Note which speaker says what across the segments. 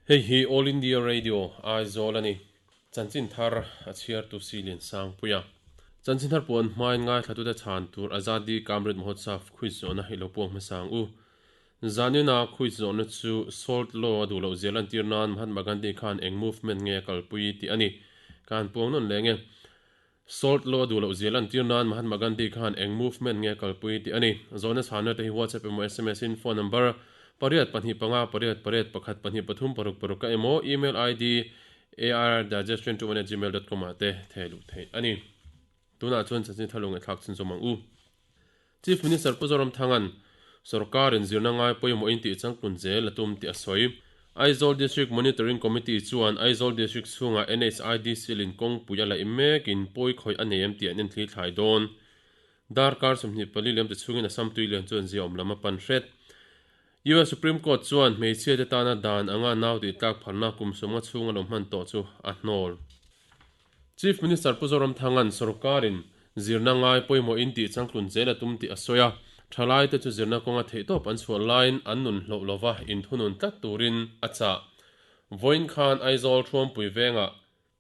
Speaker 1: Hei hi All India Radio, Aizawl a ni. Chanchin thar a chhiartu Silian Sangpuia. Chanchin thar puan hmain ngaithlatute chhan tur Azadi Ka Amrit Mahotsav quiz zawhna i lo puang hmasa ang u. Zanina quiz zawhna chu Salt Law a duh loh zia lantir nan Mahatma Gandhi khan eng movement nge a kalpui tih a ni. Ka han puang nawn leng e. Salt Law a duh loh zia lantir nan Mahatma Gandhi khan eng movement nge a kalpui tih a ni. Zawhna chhanna te hi WhatsApp emaw sms in phone number pariat pahnih panga pariat pariat pakhat pahnih pathum paruk paruk ka emaw email id ardigestion21@gmail.com ah te theh luh theih a ni. Tunah chuan chanchin thar lo ngaihthlak chhunzawm ang u. Chief Minister Pu Zoramthanga'n sorkarin zirna ngai pawimawhin tih changtlun zel a tum tih a sawi. Aizawl District Monitoring Committee chuan Aizawl District chhungah NHIDC lin kawngpui a laih mekin pawi khawih a nei em tih an enthli thlai dawn. Darkar 24 liam te chhungin Assam tuilian chuan ziaawm lam a pan hret. US Supreme Court chuan hmeichhia te tana dan anga nau tih tlak phalna kum sawmnga chhung a lo hman tawh chu a hnawl. Chief Minister Pu Zoramthanga'n sorkarin zirna ngai pawimawhin tih changtlun zel a tum tih a sawi a, thalaite chu zirna kawnga theihtawp an chhuah laiin an nun hloh lova inthunun tlat turin a chah. Vawiin khan Aizawl Thuampui vengah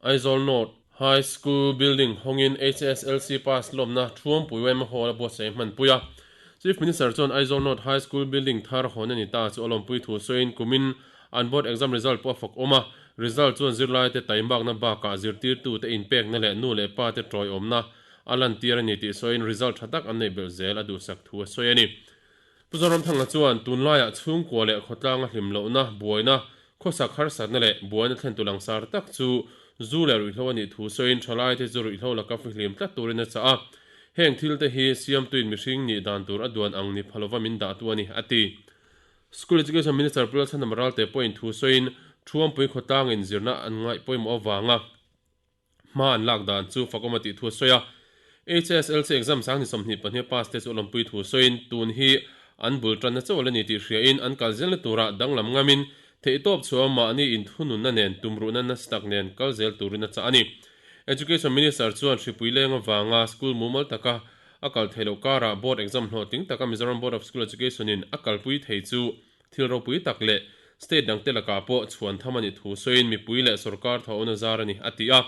Speaker 1: Aizawl North High School building hawngin HSLC pass lawmna Thuampui yma Hall a buatsaih hmanpui a. Chief Minister chuan Aizawl North High School building thar hawn a ni ta chu a lawmpui thu sawiin kumin an board exam result pawh a fak awm a, result chuan zirlaite taimakna bakah zirtirtute inpekna leh nu leh pate tawiawmna a lantir a ni tih sawiin result tha tak an neih belh zel a duhsak thu a sawi a ni. Pu Zoramthanga chuan tunlaiah chhungkua leh khawtlanga hlim lohna, buaina, khawsak harsatna leh buaina thlentu langsar tak chu zu leh ruihhlo a nih thu sawiin thalaite chu ruihhlo laka fihlim tlat turin a chah a. Heng thilte hi siamtuin mihring nih dan tur a duan ang ni pha lova min dahtu a ni, a ti. School Education Minister Pu Lalchhanam Ralte pawhin thu sawiin Thuampui khawtlangin zirna an ngaih pawimawh avanga hma an lak dan chu fakawm a tih thu a sawi a. HSLC exam sang ni 22 pass te chu a lawmpui thu sawiin tun hi an bul tanna chauh la ni tih hriain an kal zelna turah danglam ngamin theihtawp chhuah mahni inthununna nen tumruhna nasa tak nen kal zel turin a chah a ni. Education Minister chuan hripui leng avanga school mumal taka A kal theih loh karah Board exam hlawhtling taka Mizoram Board of School Education in a kalpui thei chu thil ropui tak leh state dangte lakah pawh chhuan tham a nih thu sawiin mipui leh sorkar thawn a zar a ni, a ti a.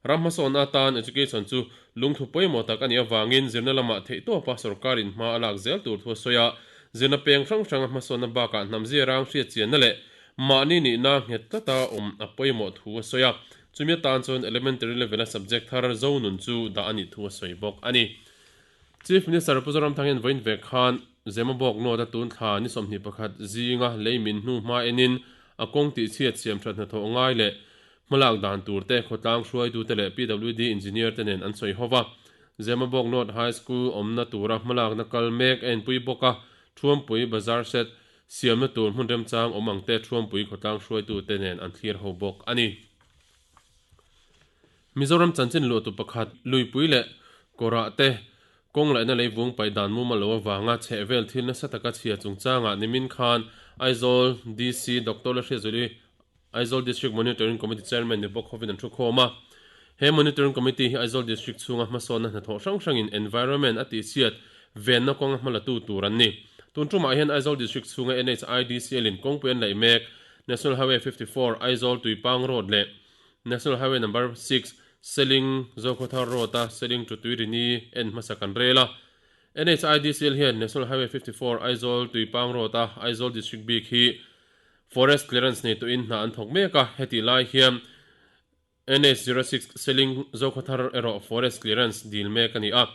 Speaker 1: Ram hmasawnna atan education chu lungthlu pawimawh tak a nih avangin zirna lamah theihtawpa sorkarin hma a lak zel tur thu a sawi a. Zirna peng hrang hranga hmasawnna bakah hnamzia rang hriatchianna leh mahni nihna nghet tlata awm a pawimawh thu a sawi a. Chumi atan chuan Elementary level-a subject thar Zonun chu dah a nih thu a sawi bawk a ni. Chief Minister Pu Zoramthang hian vawiin vek khan Zemabawk North-a tun thla ni 21 zinga lei min hnu hma enin a kawng tihchhiat siam that hnathawh ngai leh hmalak dan tur te khawtlang hruaitute leh PWD Engineer te nen an sawi ho va. Zemabawk North High School awmna tura hmalakna kal mek a enpui bawk a, Thuampui Bazar Set Siamna tur hmun remchang awm ang te Thuampui khawtlang hruaitute nen an thlir ho bawk a ni. Mizoram chanchin luahtu pakhat Luipui leh Kawrah te kawng laihna leivung paih dan mumal lo avanga chhehvel thil nasa taka chhia chungchangah nimin khan Aizawl DC Doctor Lalhriatzuali Aizawl District Monitoring Committee Chairman ni bawk hovin an thu khawm a. He Monitoring Committee hi Aizawl District chhunga hmasawnna hnathawh hrang hrangin environment a tihchhiat venna kawnga hmalatu tur an ni. Tun tumah hian Aizawl District chhunga NHIDCL in kawngpui an laih mek National Highway 54 Aizawl Tuipang Road leh National Highway Number 6 Seling Zokhawthar Road a Seling to Tuirini en hmasa kan rel a. NHIDCL hian National Highway 54 Aizawl Tuipang Road a Aizawl District bik hi Forest clearance nei tuin hna an thawk mek a, hetih lai hian NH 06 Seling Zokhawthar erawh forest clearance dil mek a ni a.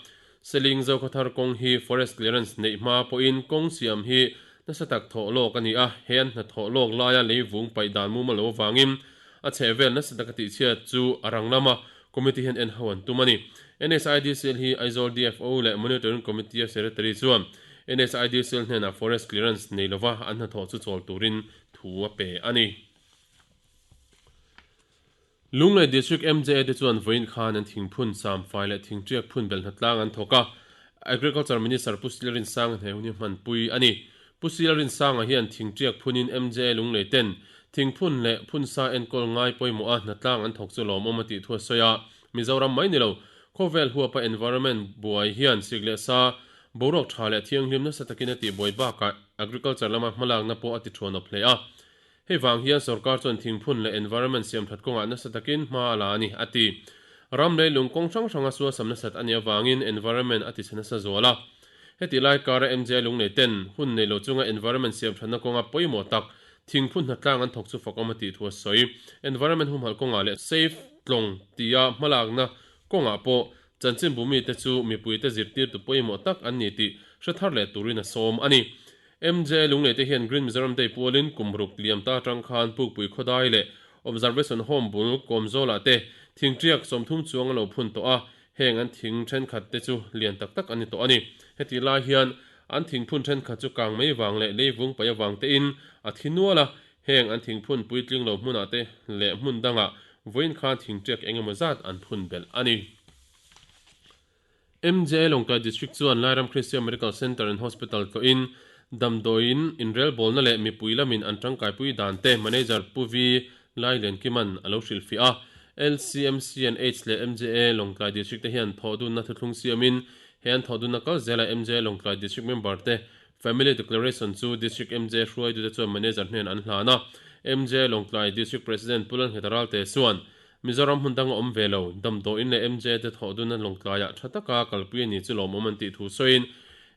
Speaker 1: Seling Zokhawthar kawng hi forest clearance neih hma pawhin kawng siam hi nasa tak thawh lawk a ni a, he an hnathawh lawk laia leivung paih dan mumal lo avangin a chhehvel nasa taka tihchhiat chu a rang lama committee hian en ho an tum a ni. NHIDCL hi Aizawl DFO leh Monitoring Committee-a Secretary chuan NHIDCL hnenah forest clearance nei lova an hnathawh chu chawl turin thu a pe a ni. Lunglei District MJA te chuan vawiin khan an thingphun samfai leh thingtiak phun belh hnatlang an thawk a, Agriculture Minister Pu Silrinsanga hne hun hi hmanpui a ni. Pu Silrinsanga hian thingtiak phunin MJA Lunglei ten thingphun leh phunsa enkawl ngai pawimawh a hnatlang an thawk chu lawmawm a tih thu a sawi a, Mizoram mai ni lo, khawvel huapa environment buai hian sik leh sa, boruak tha leh thianghlim nasa takin a tih buai bakah agriculture lama hmalakna pawh a ti thuan awp hle a. Hei vang hian sorkar chuan thingphun leh environment siamthat kawngah nasa takin hma a la a ni, a ti. Ram leilung kawng hrang hranga sualsam nasat a nih avangin environment a tichhe nasa zual a. Heti lai kara MJ lunglei ten hun nei lo chunga environment siamthatna kawnga pawimawh tak thingphun hnatlang an thawk chu fakawm a tih thu a sawi. Environment humhalh kawngah leh safe tlawng tia hmalakna kawngah pawh chanchinbu mite chu mipuite zirtirtu pawimawh tak an ni tih hre thar leh turin a sawm a ni. MJ Lunglei te hian Green Mizoram Day pualin kum ruk liam ta atang khan Pukpui Khawdai leh Observation Home bul Kawmzawlah te thingtiak 30 chuang a lo phun tawh a, heng an thing thenkhat te chu lian tak tak an ni tawh a ni. Heti lai hian an thingphun thenkhat chu kang mai vang leh leivung paih avang tein a thi nual a, heng an thingphun puitling lo hmunah te leh hmun dangah vawiin khan thingtiak eng emaw zat an phun belh a ni. MJA Lawngtlai District chuan Lairam Christian Medical Centre and Hospital tlawhin damdawiin inrelbawlna leh mipui lamin an tangkaipui dan te Manager Pu Vi Lailenkiman a lo hrilhfiah a. LCMC and H leh MJA Lawngtlai District te hian thawhdunna thuthlung siamin he an thawhdunna kal zela MJA Lawngtlai District member te Family Declaration chu District MJA hruaitute chuan Manager hnen an hlan a. MJA Lawngtlai District President Pu Lalngheta Ralte chuan Mizoram hmun dang a awm ve lo, damdawiin leh MJ te thawh dun a lawngtlaiah tha taka kalpui a ni chu lawmawm an tih thu sawiin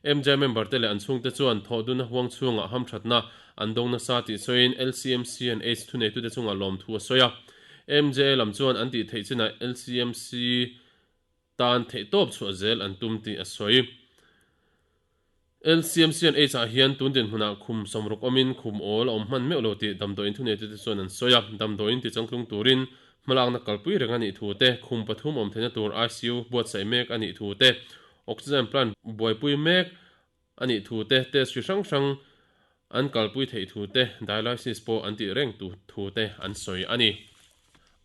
Speaker 1: MJ member te leh an chhungte chuan thawh dun a huang chhungah hamthatna an dawng nasa tih sawiin LCMC and H thuneitute chungah lawmthu a sawi a. MJ lam chuan an tih theih chinah LCMC tan theihtawp chhuah zel an tum tih a sawi. LCMC an H ah hian tun dinhmunah khum 60 awmin khum awl a awm hman meuh lo tih damdawiin thuneitute chuan an sawi a. Damdawiin tichangtlung turin hmalakna kalpui reng a nih thu te, khum pathum awm theihna tur ICU buatsaih mek a nih thu te, oxygen plant buaipui mek a nih thu te, test hri hrang hrang an kalpui theih thu te, dialysis pawh an tih reng thu te an sawi a ni.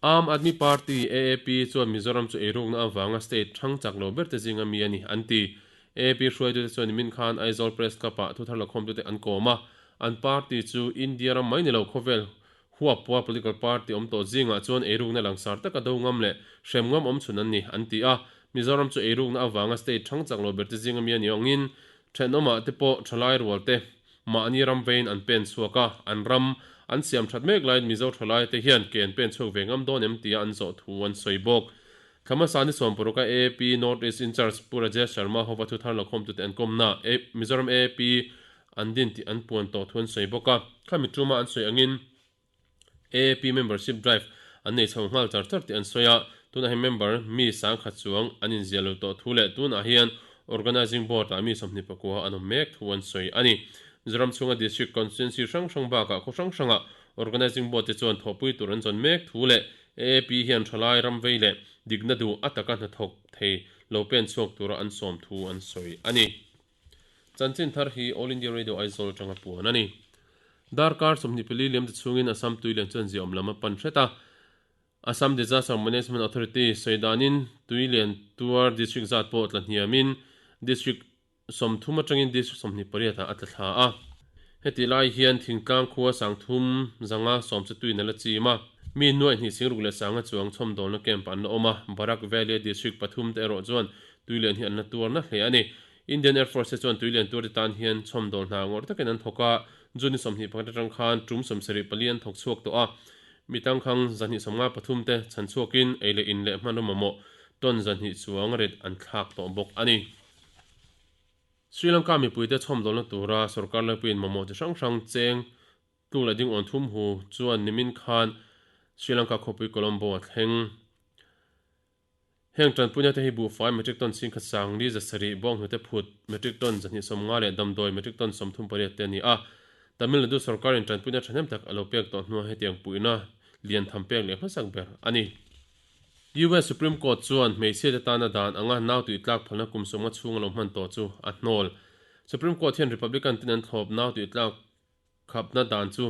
Speaker 1: Aam Aadmi Party, AAP, chuan Mizoram chu eirukna avanga state hrang chak lo berte zinga mi a ni, an ti. AAP hruaitute chuan nimin khan Aizawl Press Club-ah thuthar lakhawmtute an kawm a, an party chu India ram mai ni lo khawvel huap pua political party awm tawh zingah chuan eirukna langsar taka do ngam leh hrem ngam awm chhun an ni, an ti a. Mizoram chu eirukna avanga state hrang chak lo berte zinga mi a ni awngin thenawmah te pawh thalai rual te Mahni ram veiin an pen chhuak a, an ram an siam that mek laiin Mizo thalai te hian ke an pen chhuak ve ngam dawn em tia an zawh thu an sawi bawk. Thlamasa ni 16 a AAP North East Incharge Pu Rajesh Sharma hova thu thar lakhawmtute an kawmna Mizoram AAP an din tih an puan tawh thu an sawi bawk a, khami tuma an sawi angin AAP membership drive an nei chho nghal char char tih an sawi a, tunah hian member mi 10,000 chuang an inziah lo tawh thu leh tunah hian Organising Board ah mi 29 an awm mek thu an sawi a ni. Mizoram chhunga District Constituency hrang hrang bakah khaw hrang hrangah Organising Board te chuan thawhpui tur an zawn mek thu leh AAP hian thalai ram vei leh dikna duh a taka hnathawk thei lo pen chhuak tura an sawm thu an sawi a ni. Chanchin thar hi All India Radio Aizawl atanga puan a ni. Darkar 24 liam te chhungin Assam tuilian chuan ziaawm lam a pan hret a. Assam Disaster Management Authority sawi danin tuilian tuar district zat pawh tla hniamin district 30 atangin district 28 ah a tla thla a. Heti lai hian thingtlang khua 300 zanga sawm chu tuin a la chim a. Mi nuaih hnih 60 leh sanga chuang chhawmdawlna camp an la awm a. Barak Valley-a district pathum te erawh chuan tuilian hi an la tuar na hle a ni. Indian Air Force te chuan tuilian tur te tan hian chhawmdawl hna ngawrh takin an thawk a, June ni 21 atang khan tum 74 an thawk chhuak tawh a, mi tangkhang 253 te chhan chhuakin ei leh in leh hmanraw mamawh tawn 200 chuang rit an thlak tawh bawk a ni. Sri Lanka mipuite chhawmdawlna tura sorkar laipuiin mamawh chi hrang hrang cheng tluk leh ding awn thum hu chuan nimin khan Sri Lanka khawpui Colombo a thleng. Heng tanpuina te hi buhfai metric ton 10,4 7 bawnghnute phut metric ton 250 leh damdawi metric ton 38 te a ni a. Tamil Nadu sorkarin tanpuina thahnem tak a lo pek tawh hnuah hetiang puihna lian tham pek leh hmasak ber a ni. US Supreme Court chuan hmeichhiate tana dan anga nau tui tlak phalna kum 50 chhung a lo hman tawh chu a hnawl. Supreme Court hian Republican ten an thlawp nau tui tlak khapna dan chu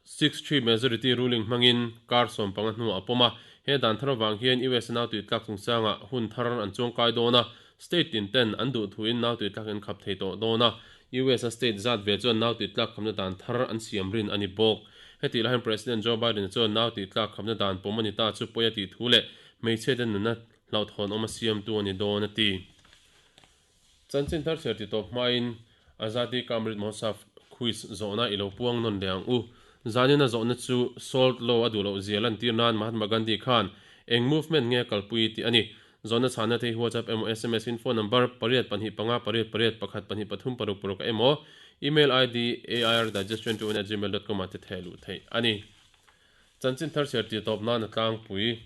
Speaker 1: 6-3 majority ruling hmangin kar 15 hnuah a pawm a. He dan thar avang hian US nau tui tlak chungchangah hun thar an chuangkai dawn a, state tin ten an duh thuin nau tui tlak an khap thei tawh dawn a. US a state zat ve chuan nau tui tlak khapna dan thar an siam rin a ni bawk. Hetih lai hian President Joe Biden chuan nau tui tlak khapna dan pawm a ni ta chu pawi a tih thu leh hmeichhia te nunna hlauhthawn awm a siamtu a ni dawn a ti. Chanchin thar chhiar ti tawp hmain Azadi Ka Amrit Mahotsav quiz zawhna i lo puang nawn leh ang u. Zanina zawhna chu Salt Law a duh loh zia lantir nan Mahatma Gandhi khan eng movement nge a kalpui tih a ni. Zawhna chhana te hi WhatsApp emaw sms in phone number pariat pahnih panga pariat pariat pakhat pahnih pathum paruk paruk ah emaw email id airdigest21@gmail dot com ah te theh luh theih a ni. Chanchin thar chhiar tih tawp nan a tlangpui.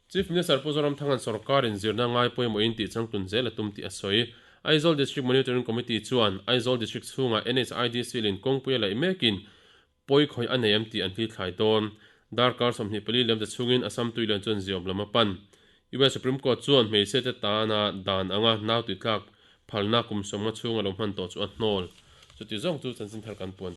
Speaker 1: Chief Minister Pu Zoramthanga'n sorkarin zirna ngai pawimawhin tih changtlun zel a tum tih a sawi. Aizawl District Monitoring Committee chuan Aizawl District chhungah NHIDC lin kawngpui a laih mekin pawi khawih a nei em tih an hlithlai dawn. Darkar 24 lemte chhungin Assam tuilian chuan ziawm lam a pan. US Supreme Court chuan hmeichhia te tana dan anga nau tih tlak phalna kum sawmnga chhunga lo hman tawh chu a hnawl. Chuti zawng chu chanchin thar kan puan.